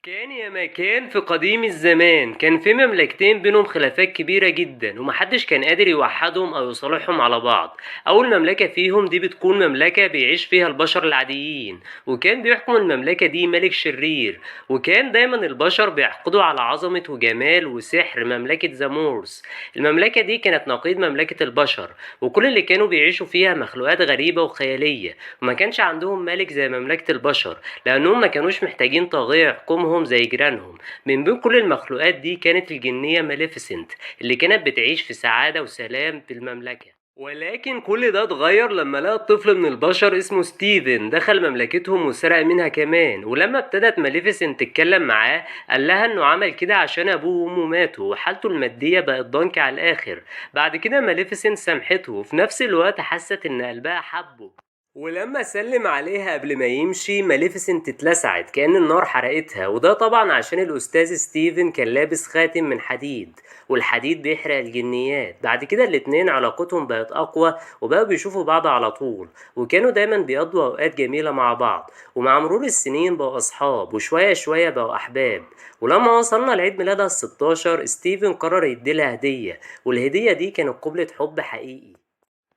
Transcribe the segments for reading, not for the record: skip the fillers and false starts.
كان يا ما كان في قديم الزمان، كان في مملكتين بينهم خلافات كبيرة جدا ومحدش كان قادر يوحدهم أو يصالحهم على بعض. أول مملكة فيهم دي بتكون مملكة بيعيش فيها البشر العاديين، وكان بيحكم المملكة دي ملك شرير، وكان دايما البشر بيحقدوا على عظمة وجمال وسحر مملكة زامورس. المملكة دي كانت نقيض مملكة البشر، وكل اللي كانوا بيعيشوا فيها مخلوقات غريبة وخيالية، وما كانش عندهم ملك زي مملكة البشر لأنهم ما كانوش محتاجين طاغية يحكمهم زي جيرانهم. من بين كل المخلوقات دي كانت الجنية ماليفيسنت اللي كانت بتعيش في سعادة وسلام في المملكة. ولكن كل ده اتغير لما لقى طفل من البشر اسمه ستيفن دخل مملكتهم وسرق منها كمان. ولما ابتدت ماليفيسنت تتكلم معاه قال لها انه عمل كده عشان ابوه وامه ماتوا وحالته المادية بقت ضنك على الاخر. بعد كده ماليفيسنت سامحته، وفي نفس الوقت حست ان قلبها حبه. ولما سلم عليها قبل ما يمشي ماليفيسنت اتلسعت كأن النار حرقتها، وده طبعا عشان الأستاذ ستيفن كان لابس خاتم من حديد، والحديد بيحرق الجنيات. بعد كده الاتنين علاقتهم بقت أقوى وبقوا بيشوفوا بعض على طول، وكانوا دايما بيقضوا أوقات جميلة مع بعض. ومع مرور السنين بقوا أصحاب، وشوية شوية بقوا أحباب. ولما وصلنا لعيد ميلادها ال16 ستيفن قرر يديلها هدية، والهدية دي كانت قبلة حب حقيقي.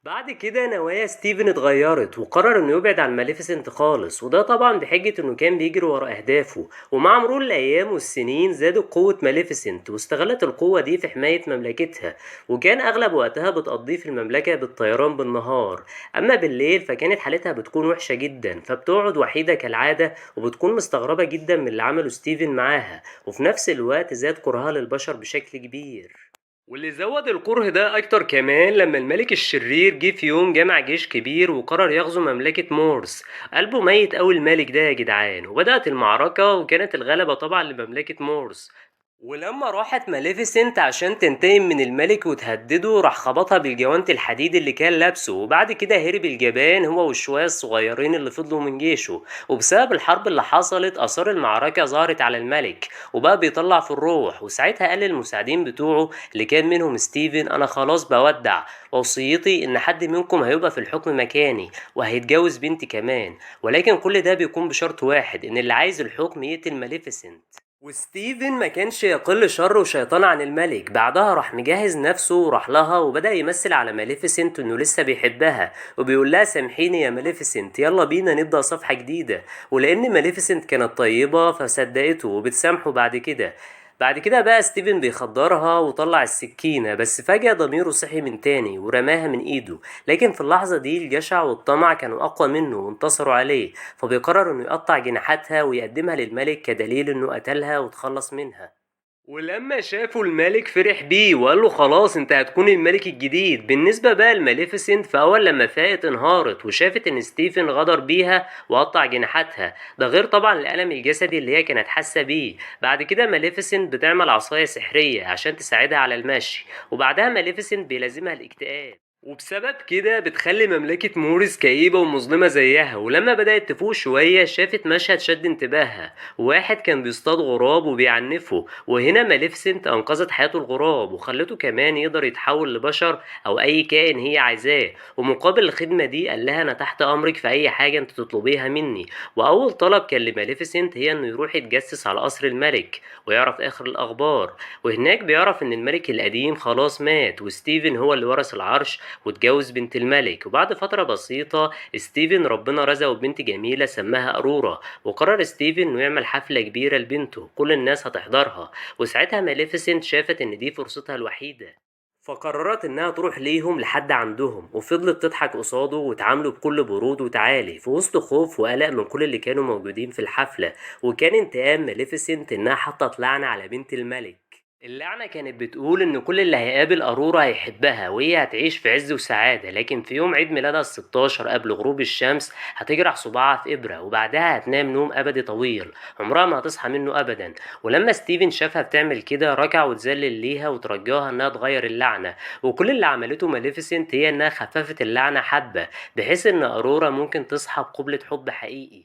بعد كده نوايا ستيفن اتغيرت وقرر انه يبعد عن ماليفيسنت خالص، وده طبعا بحجة انه كان بيجري ورا اهدافه. ومع مرور الايام والسنين زادت قوة ماليفيسنت، واستغلت القوة دي في حماية مملكتها، وكان اغلب وقتها بتقضيه في المملكة بالطيران بالنهار. اما بالليل فكانت حالتها بتكون وحشة جدا، فبتقعد وحيدة كالعادة وبتكون مستغربة جدا من اللي عمله ستيفن معاها، وفي نفس الوقت زاد كرهها للبشر بشكل كبير. واللي زود الكره ده أكتر كمان لما الملك الشرير جه في يوم جمع جيش كبير وقرر يغزو مملكة مورس. قلبه ميت أوي الملك ده يا جدعان، وبدأت المعركة وكانت الغلبة طبعا لمملكة مورس. ولما راحت ماليفيسنت عشان تنتقم من الملك وتهدده راح خبطها بالجوانت الحديد اللي كان لابسه، وبعد كده هرب الجبان هو والشوية الصغيرين اللي فضلوا من جيشه. وبسبب الحرب اللي حصلت آثار المعركة ظهرت على الملك وبقى بيطلع في الروح. وساعتها قال للمساعدين بتوعه اللي كان منهم ستيفن: أنا خلاص بودع، وصيتي إن حد منكم هيبقى في الحكم مكاني وهيتجوز بنتي كمان، ولكن كل ده بيكون بشرط واحد، إن اللي عايز الحكم يقتل ماليفيسنت. وستيفن ما كانش يقل شر وشيطان عن الملك. بعدها راح مجهز نفسه وراح لها وبدأ يمثل على ماليفيسنت انه لسه بيحبها، وبيقول لها سامحيني يا ماليفيسنت، يلا بينا نبدأ صفحة جديدة. ولأن ماليفيسنت كانت طيبة فصدقته وبتسامحه. بعد كده بقى ستيفن بيخدرها وطلع السكينة، بس فجأة ضميره صحي من تاني ورماها من ايده. لكن في اللحظة دي الجشع والطمع كانوا أقوى منه وانتصروا عليه، فبيقرر انه يقطع جناحاتها ويقدمها للملك كدليل انه قتلها وتخلص منها. ولما شافوا الملك فرح بيه وقال له خلاص انت هتكون الملك الجديد. بالنسبة بقى لماليفيسنت فأول لما فاقت انهارت وشافت ان ستيفن غدر بيها وقطع جناحاتها، ده غير طبعا الألم الجسدي اللي هي كانت حاسة بيه. بعد كده ماليفيسنت بتعمل عصاية سحرية عشان تساعدها على المشي، وبعدها ماليفيسنت بيلازمها الاكتئاب، وبسبب كده بتخلي مملكة موريس كئيبة ومظلمة زيها. ولما بدأت تفوق شوية شافت مشهد شد انتباهها، واحد كان بيصطاد غراب وبيعنفه، وهنا ماليفيسنت أنقذت حياته الغراب وخلته كمان يقدر يتحول لبشر أو أي كائن هي عايزاه. ومقابل الخدمة دي قال لها أنا تحت أمرك في أي حاجة أنت تطلبيها مني. وأول طلب كان لماليفيسنت هي إنه يروح يتجسس على قصر الملك ويعرف آخر الأخبار. وهناك بيعرف إن الملك القديم خلاص مات وستيفن هو اللي ورث العرش واتجوز بنت الملك. وبعد فترة بسيطة ستيفن ربنا رزقه ببنت جميلة سماها أرورا، وقرر ستيفن انه يعمل حفلة كبيرة لبنته كل الناس هتحضرها. وساعتها ماليفيسنت شافت ان دي فرصتها الوحيدة، فقررت انها تروح ليهم لحد عندهم، وفضلت تضحك قصاده وتعامله بكل برود وتعالي في وسط خوف وقلق من كل اللي كانوا موجودين في الحفلة. وكان انتقام ماليفيسنت انها حطت لعنة على بنت الملك. اللعنة كانت بتقول إن كل اللي هيقابل أرورا هيحبها وهي هتعيش في عز وسعادة، لكن في يوم عيد ميلادها ال16 قبل غروب الشمس هتجرح صباعها في إبرة، وبعدها هتنام نوم أبدي طويل عمرها ما هتصحى منه أبدا. ولما ستيفن شافها بتعمل كده ركع وتذلل ليها وترجاها إنها تغير اللعنة. وكل اللي عملته ماليفيسنت هي إنها خففت اللعنة حبة بحيث إن أرورا ممكن تصحى بقبلة حب حقيقي.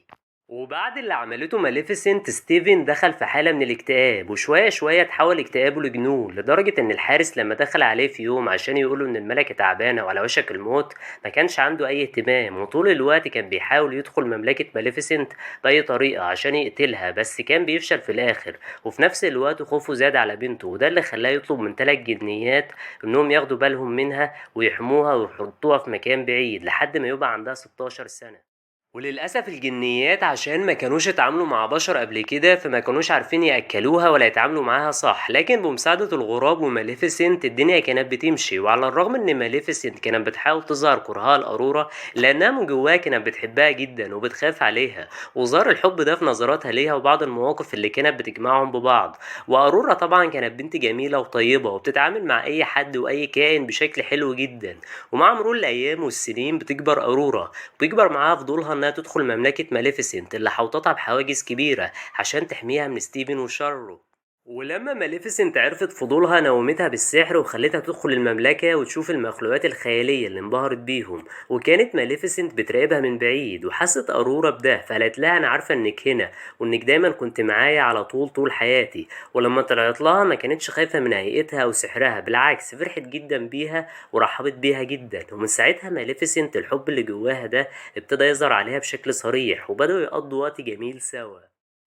وبعد اللي عملته ماليفيسنت، ستيفن دخل في حالة من الاكتئاب، وشوية شوية تحول اكتئابه لجنون، لدرجة ان الحارس لما دخل عليه في يوم عشان يقوله ان الملكة تعبانة وعلى وشك الموت ما كانش عنده اي اهتمام، وطول الوقت كان بيحاول يدخل مملكة ماليفيسنت بأي طريقة عشان يقتلها، بس كان بيفشل في الاخر. وفي نفس الوقت خوفه زاد على بنته، وده اللي خلاه يطلب من 3 جنيات انهم ياخدوا بالهم منها ويحموها ويحطوها في مكان بعيد لحد ما يبقى عندها 16 سنة. وللأسف الجنيات عشان ما كانوش اتعاملوا مع بشر قبل كده فما كانوش عارفين يأكلوها ولا يتعاملوا معاها صح، لكن بمساعدة الغراب وماليفيسنت الدنيا كانت بتمشي. وعلى الرغم ان ماليفيسنت كانت بتحاول تظهر كرهها لأرورا، لأنها من جواها كانت بتحبها جدا وبتخاف عليها، وظهر الحب ده في نظراتها ليها وبعض المواقف اللي كانت بتجمعهم ببعض. وأرورا طبعا كانت بنت جميلة وطيبة وبتتعامل مع أي حد وأي كائن بشكل حلو جدا. ومع مرور الأيام والسنين بتكبر أرورا، وبيكبر معاها فضولها انها تدخل مملكة ماليفيسنت اللي حوطتها بحواجز كبيرة عشان تحميها من ستيفن وشره. ولما ماليفيسنت عرفت فضولها نومتها بالسحر وخلتها تدخل المملكة وتشوف المخلوقات الخيالية اللي انبهرت بيهم، وكانت ماليفيسنت بتراقبها من بعيد، وحست أرورا بده فقالت لها أنا عارفة إنك هنا وإنك دايما كنت معايا على طول حياتي. ولما طلعت لها ما كانتش خايفة من هيئتها أو سحرها، بالعكس فرحت جدا بيها ورحبت بيها جدا. ومن ساعتها ماليفيسنت الحب اللي جواها ده ابتدى يظهر عليها بشكل صريح، وبدأوا يقضوا وقت جميل سوا،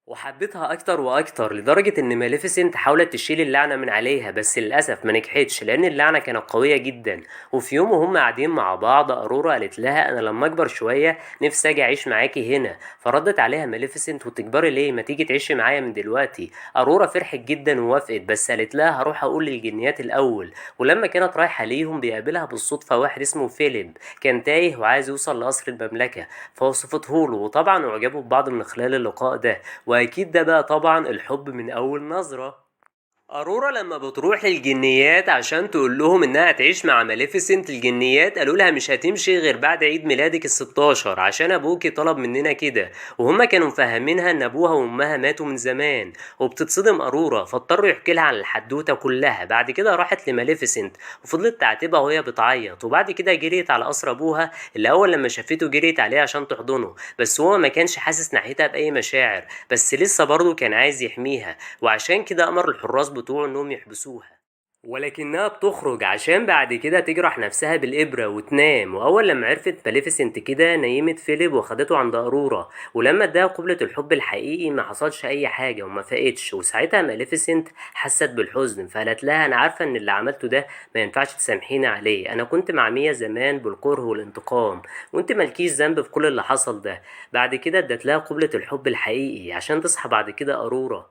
وحبتها أكتر وأكتر، لدرجة إن ماليفيسنت حاولت تشيل اللعنة من عليها بس للأسف ما نجحتش لأن اللعنة كانت قوية جدا. وفي يوم وهم قاعدين مع بعض أرورا قالت لها أنا لما أكبر شوية نفسي أجي أعيش معاكي هنا، فردت عليها ماليفيسنت وتكبري ليه، ما تيجي تعيشي معايا من دلوقتي. أرورا فرحت جدا ووافقت، بس قالت لها هروح أقول للجنيات الأول. ولما كانت رايحة ليهم بيقابلها بالصدفة واحد اسمه فيليب، كان تايه وعايز يوصل لقصر المملكة، فوصفته له، وطبعا أعجبوا ببعض من خلال اللقاء ده، وأكيد ده بقى طبعا الحب من أول نظرة. أرورا لما بتروح للجنيات عشان تقول لهم إنها هتعيش مع ماليفيسنت، الجنيات قالوا لها مش هتمشي غير بعد عيد ميلادك ال16 عشان أبوكي طلب مننا كده، وهما كانوا مفهمينها إن أبوها وأمها ماتوا من زمان. وبتتصدم أرورا فاضطروا يحكي لها عن الحدوتة كلها. بعد كده راحت لماليفيسنت وفضلت تعاتبها وهي بتعيط، وبعد كده جريت على قصر أبوها اللي أول لما شافته جريت عليه عشان تحضنه، بس هو ما كانش حاسس ناحيتها بأي مشاعر، بس لسه برضه كان عايز يحميها، وعشان كده أمر الحراس بتوعه انهم يحبسوها. ولكنها بتخرج عشان بعد كده تجرح نفسها بالإبرة وتنام. وأول لما عرفت ماليفيسنت كده نيمت فيليب وخدته عند أرورا، ولما اداها قبلة الحب الحقيقي ما حصلش أي حاجة وما فاقتش. وساعتها ماليفيسنت حست بالحزن فقالت لها أنا عارفة إن اللي عملته ده ما ينفعش تسامحيني عليه، أنا كنت مع مية زمان بالكره والانتقام، وأنت مالكيش ذنب في كل اللي حصل ده. بعد كده ادت لها قبلة الحب الحقيقي عشان تصحى بعد كده أرورا.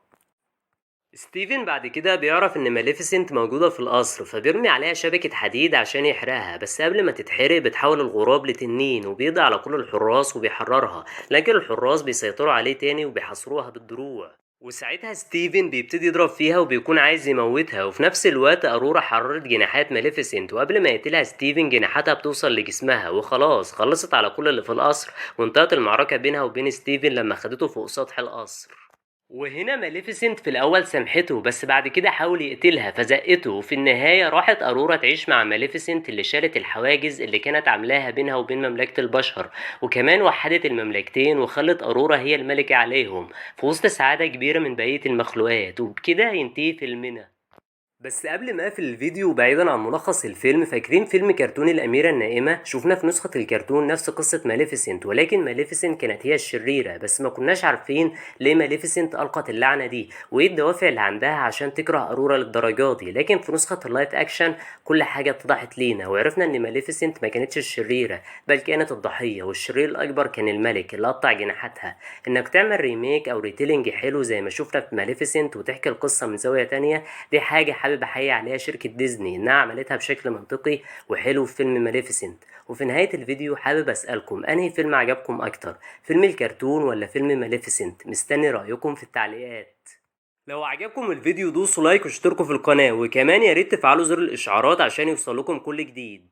ستيفن بعد كده بيعرف ان ماليفيسنت موجودة في القصر، فبيرمي عليها شبكة حديد عشان يحرقها، بس قبل ما تتحرق بتحول الغراب لتنين وبيقضي على كل الحراس وبيحررها، لكن الحراس بيسيطروا عليه تاني وبيحاصروها بالدروع. وساعتها ستيفن بيبتدي يضرب فيها وبيكون عايز يموتها، وفي نفس الوقت أرورا حررت جناحات ماليفيسنت، وقبل ما يقتلها ستيفن جناحاتها بتوصل لجسمها، وخلاص خلصت على كل اللي في القصر، وانتهت المعركة بينها وبين ستيفن لما خدته فوق سطح القصر. وهنا ماليفيسنت في الأول سامحته، بس بعد كده حاول يقتلها فزقته، وفي النهاية راحت أرورا تعيش مع ماليفيسنت اللي شالت الحواجز اللي كانت عاملاها بينها وبين مملكة البشر، وكمان وحدت المملكتين وخلت أرورا هي الملكة عليهم في وسط سعادة كبيرة من بقية المخلوقات. وبكده ينتهي فيلمنا. بس قبل ما اقفل الفيديو بعيدا عن ملخص الفيلم، فاكرين فيلم كرتون الأميرة النائمة؟ شفنا في نسخة الكرتون نفس قصة ماليفيسنت، ولكن ماليفيسنت كانت هي الشريرة، بس ما كناش عارفين ليه ماليفيسنت ألقت اللعنة دي وايه الدوافع اللي عندها عشان تكره أرورا للدرجة دي. لكن في نسخة ال live action كل حاجة اتضحت لينا، وعرفنا ان ماليفيسنت ما كانتش الشريرة بل كانت الضحية، والشرير الأكبر كان الملك اللي قطع جناحاتها. انك تعمل remake او retelling حلو زي ما شفنا في ماليفيسنت وتحكي القصة من زاوية تانية، دي حاجة حابب احيي عليها شركة ديزني انها عملتها بشكل منطقي وحلو في فيلم ماليفيسنت. وفي نهاية الفيديو حابب اسألكم انهي فيلم عجبكم اكتر، فيلم الكرتون ولا فيلم ماليفيسنت؟ مستني رأيكم في التعليقات. لو عجبكم الفيديو دوسوا like واشتركوا في القناة، وكمان يا ريت تفعلوا زر الاشعارات عشان يوصلكم كل جديد.